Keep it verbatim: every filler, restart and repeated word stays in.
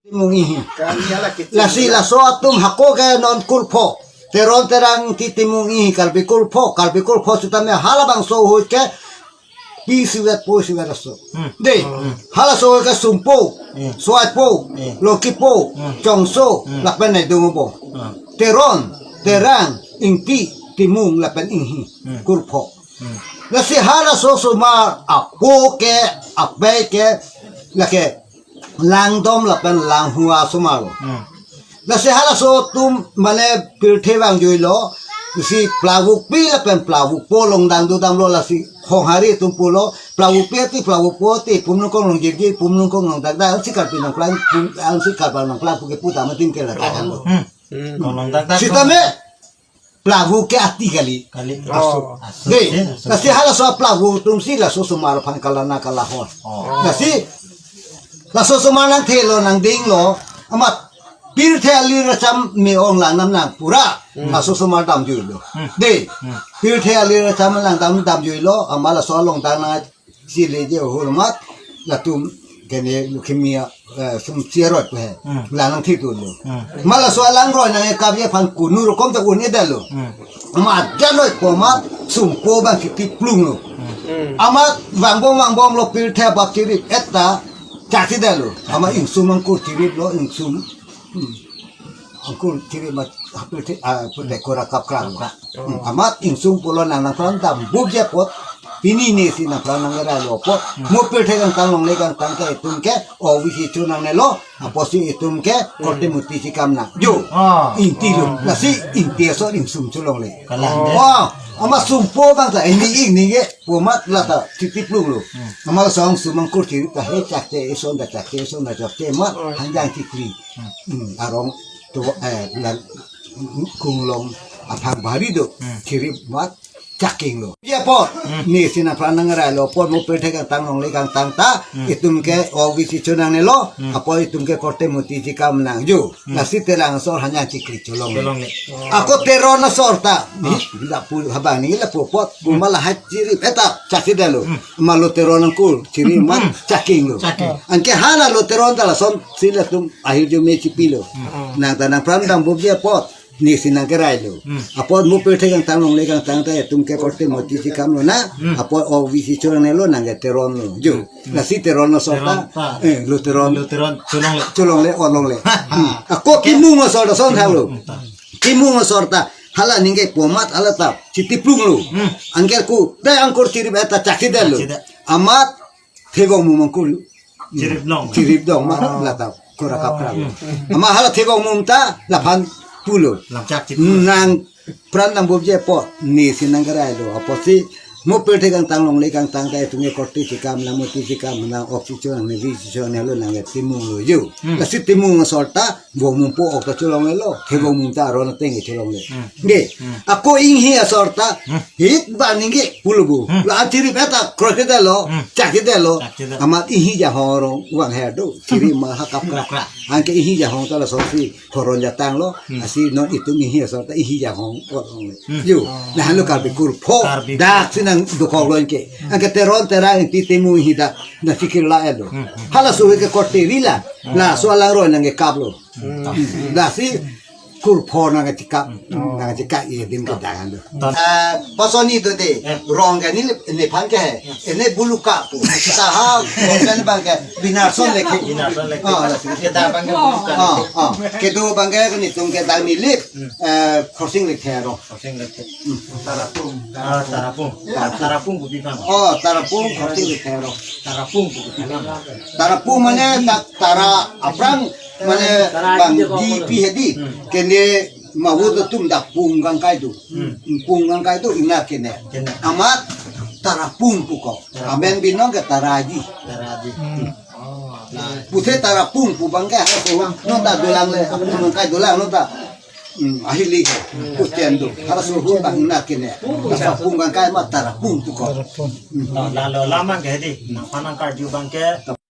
Timung Inghi. Lasi laso atum hako ke non kurpho. Teron Terang Ingti Timung Inghi, Karbi kurpho, Karbi kurpho sitame halabangso ahut ke pi sivet po sivet aso. Hmm. Dei, hmm, halaso ahut ke Sumpo, hmm, Soipo, hmm, Lokipo, hmm, Chongso, hmm, lapen Naidung Obong. Hmm. Teron Terang Ingti Timung lapen Inghi, hmm, kurpho. Hmm. Lasi halaso osomar apo ke, apei ke, lake langdom lapen langhua osomar lo. Hmm. Lasi halaso atum mane pirthe vangjuilo, lasi Plavukpi lapen Plavukpo longdang dodamlo, lasi Khonghari atum pulo, Plavukpi ati Plavukpo ati, pum nungkong longjirjir, pum nungkong longdakdak, ansi Karbi nangplang, pum, ansi Karbi nangplang pu ke puta matin ke ladak lo. Hmm. Hmm. Kong longdakdak. Sitame Plavu ke ati kali. Kali. Oh. Aso. Aso. Dei, eh, aso. Lasi halaso Plavu atumsi laso osomar aphan kalana kalahon. Oh. Lasi laso osomar nangthelo nangdinglo, amat pirthe alir acham me-ong lang nam nang pura. Hmm. Laso osomar damjuilo. Hmm. Dei. Hmm. Pirthe alir acham lang dam damjuilo, amat laso alongdang nang chile je ahul amat latum kene leukemia, eh, sum chirot he. Hmm. La nangthithulo. Hmm. Amat laso alangroi nangkepji aphan kunu rokom ta un-edetlo. Hmm. Amat ajanoi po amat Sumpo abang kiti plunglo. Hmm. Hmm. Amat vangbom vangbomlo, pirthe abap chirip-et ta chakchedetlo. Amat Ingsum angkur chiriplo, Ingsum. Hmm. Angkur chirip amat pirthe, ah, pirthe kora kapkra lo. Kapkra. Hmm. Amat Ingsum pulo nang nangpran dambupji apot, pini nesi nangpran nangrailo apot, hmm, mo pirthe kangtang longle kangtang ke itum ke O B C chonangnelo, apotsi itum ke, hmm, korte murti chekam nang. Jo. Ah. Ingtilo. Ah. Lasi Ingti asor Ingsum cholongle. Kalang de. Oh, amat Sumpo abang ta, ini, ini ke, po amat lata, kiti plunglo. Hmm. Amat laso Ingsum angkur chirip ta he chakche, ison ta chakche, ison ta chakche, amat, oh, hanjang chikli. Hmm. Hmm, arong to, eh, lan, kunglong aphan bari do, hmm, chirip amat chakinglo. Ye apot, hmm, nesi nangpran nangrailo apot, mo pirthe kangtang longle kangtang ta, hmm, itum ke O B C chonangnelo, hmm, apot itum ke korte murti chekam nang jo. Hmm. Lasi Terang asor hanjang chikli cholongle. Cholongle. Ako Teron asor ta, ah, ni, lapu habang ni lapu apot, hmm, buma lahai chirip-et ta chakchedetlo. Hmm. Amat lo Teron angkur chirip amat, hmm, chakinglo. Chaking. Anke hala lo Teron ta lasonsi latum ahirjume chipilo. Hmm. Nang ta nangpran dambupji apot, nesi nangkerailo. Hmm. Apot mo pirthe kangtang longle kangtang ta itum ke korte murti chekamlo nang, hmm, apot O B C chonangnelo nang ke Teron lo. Jo. Hmm. Lasi Teron asor ta, Teron ta, eh, lo Teron. Lo Teron, cholongle. Cholongle, olongle. Ha, ha. Hmm. Ako, okay, Timung asor ta ason, hmm, halo. Hmm, ta. Timung asor ta, hala ningke po amat hala ta, kiti plunglo. Hmm. Anke ako, dei angkur chirip-et ta chakchedetlo. Chakchedet. Amat, Thevongmum angkur. Chirip long. Chirip dong, ma, ah, lata, kora kapkra. Hmm. Amat hala Thevongmum ta, laphan pulo. Lamchak chirip. Nangpran dambupji apot, nesi nangkerailo. Apotsi, mo pirthe kangtang longle kangtang ta itum ke korte chekam nang, murti chekam nang, ok chichonangne, vi chichonangnelo nang ke Timung lo jo. Hmm. Lasi Timung asor ta, Vongmum po ok ta cholonglelo, Thevongmum ta aron ateng cholongle. Hmm. Dei, hmm, ako Inghi asor ta, hmm, hit ba ningke pulo bo. Hmm. La chirip-et ta kroikredetlo, hmm, chakchedetlo. Chakchedetlo. Amat Inghi jahong arong vangher do, chirip amat ha kapkra. Kapkra. Anke Inghi jahong ta lasonsi horon jatanglo, hmm, lasi non itum Inghi asor ta Inghi jahong ot longle. Hmm. Jo, oh, nang lo Karbi kurpho, Karbi, daksi nangdukoklo anke. Hmm. Anke Teron Terang Ingti Timung Inghi ta nangchikirla-etlo. Hmm, hmm. Halaso ahut ke korte rila, hmm, laso alangroi nangkekaplo. Hmm. Lasi kurpho nangkachekap, hmm, nangkachekap-i adim, oh, kedangan do. Ton. Eh, pasoni do dei, eh, rong ke ne, nephan ke he, eh, ne buluka pu. Taha, rong ke ne abang ke, Binarson Lekhi. Binarson Lekhi. Oh, lasi. Kedang abang ke buluka. Oh, oh. Kedo abang ke netum kedang Nilip, hmm, eh, Khorsing Lekthe arong. Khorsing Lekthe. Hmm. Tarapung. Ah, Tarapung. Tarapung. Tarapung pu pi abang. Oh, Tarapung, Khorsing Lekthe arong. Tarapung pu pi abang. Tarapung mane ta-, tara aphrang mane bang di pi hedi. Hmm. Kene mawut atum dak pung kangkai do. Hmm. Pung kangkai do ingna kene. Kene. Amat Tarapung pu ko. Tarapung. Amen binong ke Taraji. Taraji. Hmm. Oh, nah. Puthe Tarapung pu abang ke ha ko non ta dolang le, apung kangkai dolang non ta. Hmm, ahili ke. Hmm. Puchen do. Halaso ahut abang ingna kene. Tarapung kangkai amat Tarapung pu ko. Tarapung. Hmm. Oh, lalo lamang ke di. Nangphan nangkarju abang ke.